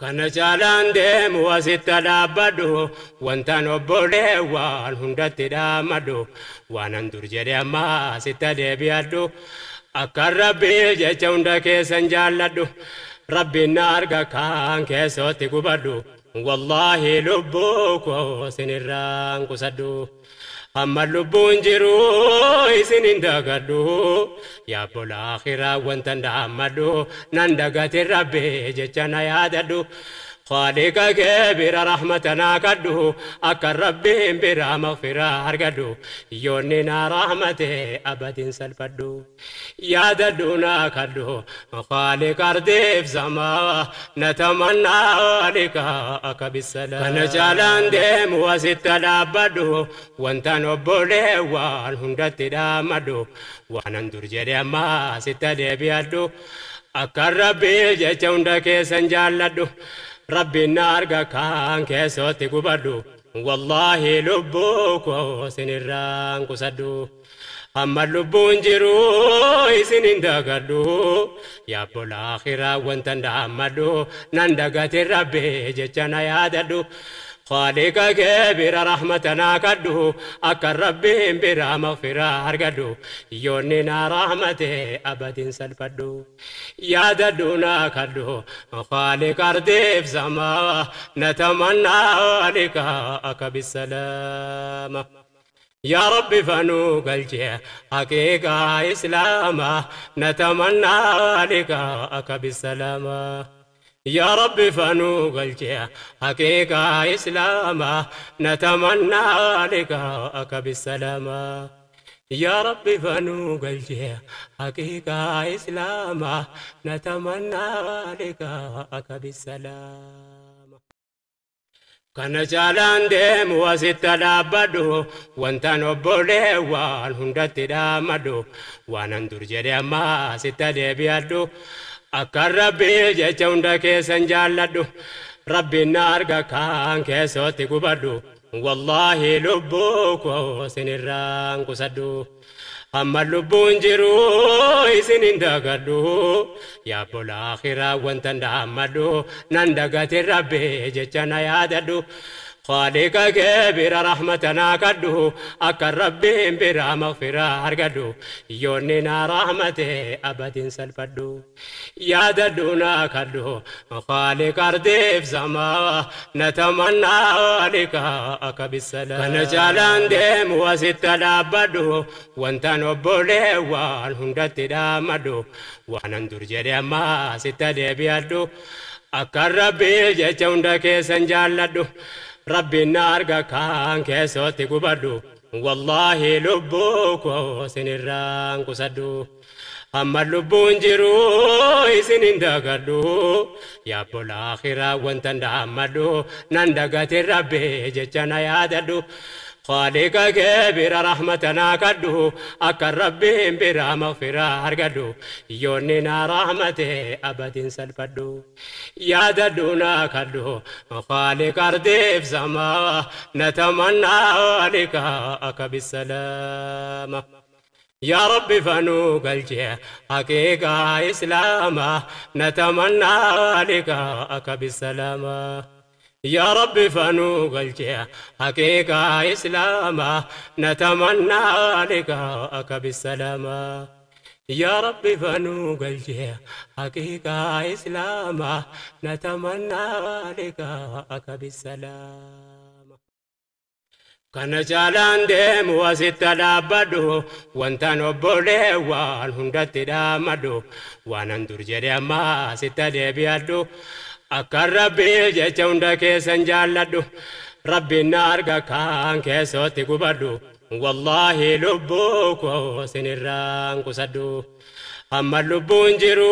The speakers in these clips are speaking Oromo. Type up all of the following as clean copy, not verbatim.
Kana caalaan deemu asitti dhaabbadhu wantaan obbolee waan hundatti dhaamadhu waanan dur jedhe amma asitti deebi'adhu akka Rabbii jecha hunda keessan jaalladhu Rabbiin na arga kaan keessootti gubadhu wallaahi lubbuu koo isinirraan qusadhu. Amma lubbuun jiru isin hin dagadhu yaa bola akhiraa wanta dhaammadhu nan dagate Rabbi jecha na yaadadhu Khaaliqa kee bira rahmata naa kadhu akka Rabbiin bira maghfiraa argadhu yoonni na rahmate abadin salphadhu yaadadhu naa kadhu Khaaliqa ardiif samaa natamannaa liqaaka bisalaam. Kana caalaan deemu asitti dhaabbadhu wantaan obbolee waan hundatti dhaamadhu waanan dur jedhe amma asitti deebi'adhu akka Rabbii jecha hunda keessan jaalladhu. Rabbiin na arga kaan keessootti gubadhu wallaahi lubbuu koo isinirraan qusadhu. Amma lubbuun jiru isin hin dagadhu yaa bola akhiraa wanta dhaammadhu nan dagate Rabbi jecha na yaadadhu. Khaaliqa kee bira rahmata naa kadhu akka Rabbiin bira maghfiraa argadhu yoonni na rahmate abadin salphadhu yaadadhu naa kadhu Khaaliqa ardiif samaa natamannaa liqaaka bisalaama. يا رب فنو قلجي حقيقة إسلاما نتمنى لقاءك بالسلامة. يا رب فنو قلجي حقيقة إسلاما نتمنى لقاءك بالسلامة. يا رب فنو قلجي حقيقة إسلاما نتمنى لقاءك بالسلامة. Kana caalaan deemu asitti dhaabbadhu wantaan obbolee waan hundatti dhaamadhu waanan dur jedhe amma asitti deebi'adhu akka Rabbii jecha hunda keessan jaalladhu Rabbiin na arga kaan keessootti gubadhu wallaahi lubbuu koo isinirraan qusadhu. Amma lubbuun jiru isin hin dagadhu yaa bola akhiraa wanta dhaammadhu nan dagate Rabbi jecha na yaadadhu. Khaaliqa kee bira rahmata naa kadhu akka Rabbiin bira maghfiraa argadhu yoonni na rahmate abadin salphadhu yaadadhu naa kadhu Khaaliqa ardiif samaa natamannaa liqaaka bisalaam. Kana caalaan deemu asitti dhaabbadhu wantaan obbolee waan hundatti dhaamadhu waanan dur jedhe amma asitti deebi'adhu akka Rabbii jecha hunda keessan jaalladhu. Rabbiin na arga kaan keessootti gubadhu wallaahi lubbuu koo isinirraan qusadhu. Amma lubbuun jiru isin hin dagadhu yaa bola akhiraa wanta dhaammadhu nan dagate Rabbi jecha na yaadadhu. Khaaliqa kee bira rahmata naa kadhu akka Rabbiin bira maghfiraa argadhu yoonni na rahmate abadin salphadhu yaadadhu naa kadhu Khaaliqa ardiif samaa natamannaa liqaaka bisalaama. يا رب فنو قلجي حقيقة إسلاما نتمنى لقاءك بالسلامة. يا رب فنو قلجي حقيقة إسلاما نتمنى لقاءك بالسلامة. يا رب فنو قلجي حقيقة إسلاما نتمنى لقاءك بالسلامة. Kana caalaan deemu asitti dhaabbadhu wantaan obbolee waan hundatti dhaamadhu waanan dur jedhe amma asitti deebi'adhu akka Rabbii jecha hunda keessan jaalladhu Rabbiin na arga kaan keessootti gubadhu wallaahi lubbuu koo isinirraan qusadhu. Amma lubbuun jiru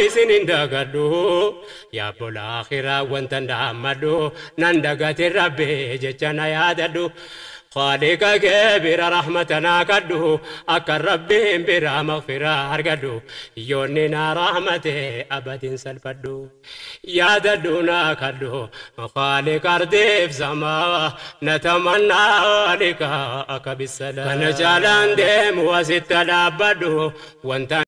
isin hin dagadhu yaa bola akhiraa wanta dhaammadhu nan dagate Rabbi jecha na yaadadhu. Khaaliqa kee bira rahmata naa kadhu akka Rabbiin bira maghfiraa argadhu yoonni na rahmate abadin salphadhu yaadadhu naa kadhu Khaaliqa ardiif samaa natamannaa liqaaka bisalaam. Kana caalaan deemu asitti dhaabbadhu wanta